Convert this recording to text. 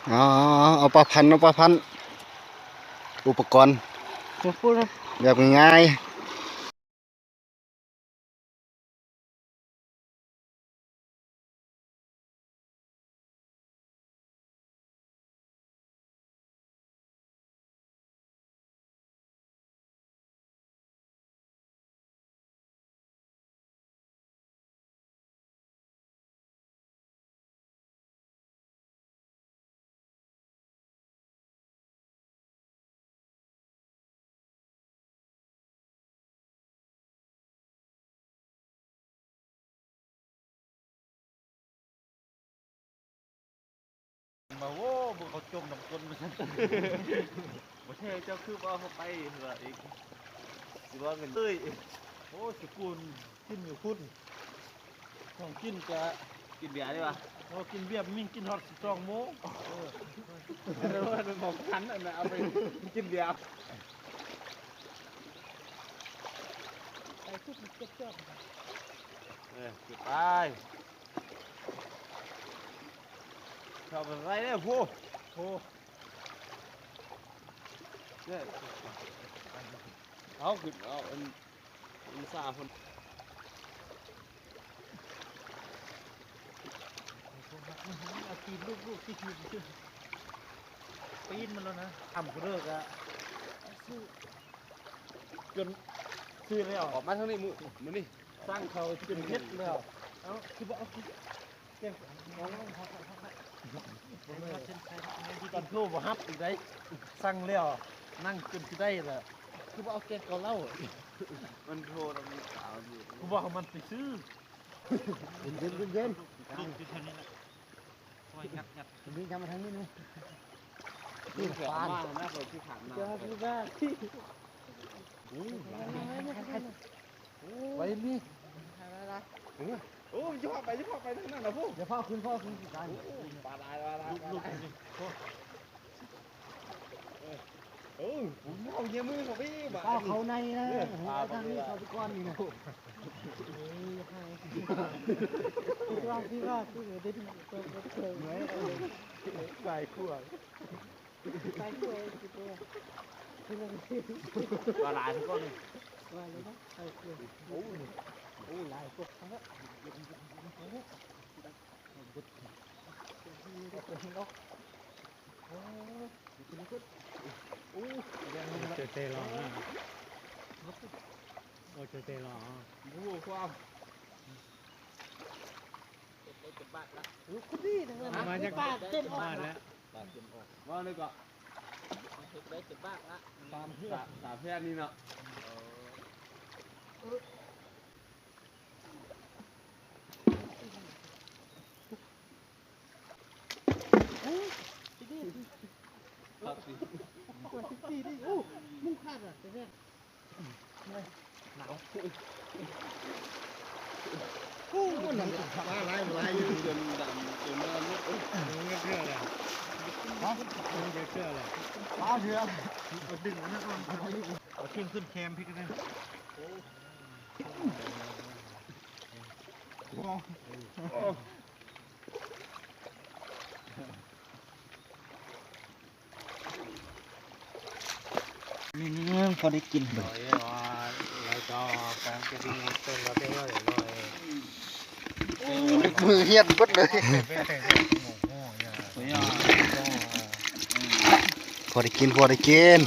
ເອົາ ເອົາປາພັນ ເອົາປາພັນ ອຸປະກອນ ຂອບຄຸນນະ ແບບງ່າຍໆ. ມາ ໂອ້ ເບິ່ງເຂົາຈົມນ້ຳກົ້ນວ່າຊັ້ນ ບໍ່ແທ້ ເຈົ້າຄືບໍ່ເອົາເຂົ້າໄປເທື່ອອີກ ຊິວ່າເງິນເອີຍ ໂອ້ ສະກຸນກິນຢູ່ພຸ້ນ ຂອງກິນກະ ກິນເບຍດີກວ່າ ໂອ້ ກິນເບຍມີກິນຮອດສິບສອງໂມງ ເອີ ເອີ ເປັນຂອງຄັນ ອັນນັ້ນເອົາໄປກິນເບຍ ໄປທຸກເກັບຈອກ ເອີ ເກັບໄປ. ເຂົ້າໄປໄວ້ເດ້ ໂພ ໂພ ເດ້ ເອົາຂຶ້ນ ເອົາອັນ ອັນຊາພຸ້ນ ເອົາຕີນລູບໆ ຕີນປີນມັນແລ້ວນະ ທຳຜູ້ເລີກອະ ຈນຊື່ແລ້ວ ອອກມາທາງນີ້ ມື້ ມື້ນີ້ ສ້າງເຂົາຈົນເຮັດແລ້ວ ເອົ້າ ຄືບໍ່ເອົາ ແກງເກົາເຫຼົ້າ ຕອນໂທບໍ່ຮັບອີກໄດ໋ ສັ່ງແລ້ວ ນັ່ງຈົນຊິໄດ້ລະ ຄືບໍ່ເອົາແກງເກົາເຫຼົ້າ ມັນໂທນຳສາວຢູ່ ກູເວົ້າໃຫ້ມັນໄປຊື້ ເຢັນໆ ເຢັນໆ ລູກຢູ່ແຖວນີ້ແຫຼະ ຄ່ອຍງັດໆ ເດີນທາງມາທາງນີ້ນະ ນີ້ ນີ້ ປານ ມາແລ້ວ ເຂົາຊິຖາມນະ ເຈົ້າຄືວ່າ ໂອ້ຍ ໄວ້ນີ້ ໂອ້ຍ ຢ່າພາໄປ ຢ່າພາໄປທາງນັ້ນນະພຸ້ນ ຢ່າພາຂຶ້ນ ພາຂຶ້ນຄືກັນ ໂອ້ຍ ປາຫຼາຍ ປາຫຼາຍ ລຸກ ລຸກ ລຸກ ເອີ ເອົາເຍມືເຂົ້າໄປບາດ ເຂົ້າ ເຂົ້າໃນນະ ເອີ ເຂົ້າທາງນີ້ ເຂົ້າໄປກ່ອນນີ້ນະ ເອີ ຢ່າພາ ຄືວ່າ ຄືວ່າ ຄືເດີນ ສາຍຂວາ ປາຫຼາຍທຸກຄົນ ວ່າແລ້ວເນາະ ໂອ້ ໂອ້ ຫຼາຍກົກ ໂອ້ ເຈີເຕະຫຼອກນະ ໂອ້ ເຈີເຕະຫຼອກ ໂອ້ ຄວາມ ເກັບໄດ້ເຈັດບາດລະ ໂອ້ ຄຸດດີນະ ມາຈາກບາດເຕັມອອກລະ ບາດເຕັມອອກ ວ່າເລີຍກໍ ເກັບໄດ້ເຈັດບາດລະ ສາມເທື່ອ ສາມເທື່ອນີ້ເນາະ ເອີ ໂອ້ ຊິດີ ຄັກຊິ ກວດຊິດີ ໂອ້ ມຸງຂາດອະ ແຕ່ແທ້ ໜາວ ໂອ້ ໂອ້ ໜາວ ມາຫຼາຍ ມາຫຼາຍຢູ່ ຈົນດຳ ຈົນວ່າ ໂອ້ຍ ເກືອບແລ້ວ ຮະ ເກືອບແລ້ວ ປາເຖືອ ເອົາດຶງອັນນັ້ນກ່ອນ ເອົາຂຶ້ນ ຂຶ້ນແຄມພີ້ກະໄດ້ ໂອ້ ໂອ້ ອືມ ພໍໄດ້ກິນ ມື້ຮຽນເບິດເລີຍ ພໍໄດ້ກິນ ພໍໄດ້ກິນ.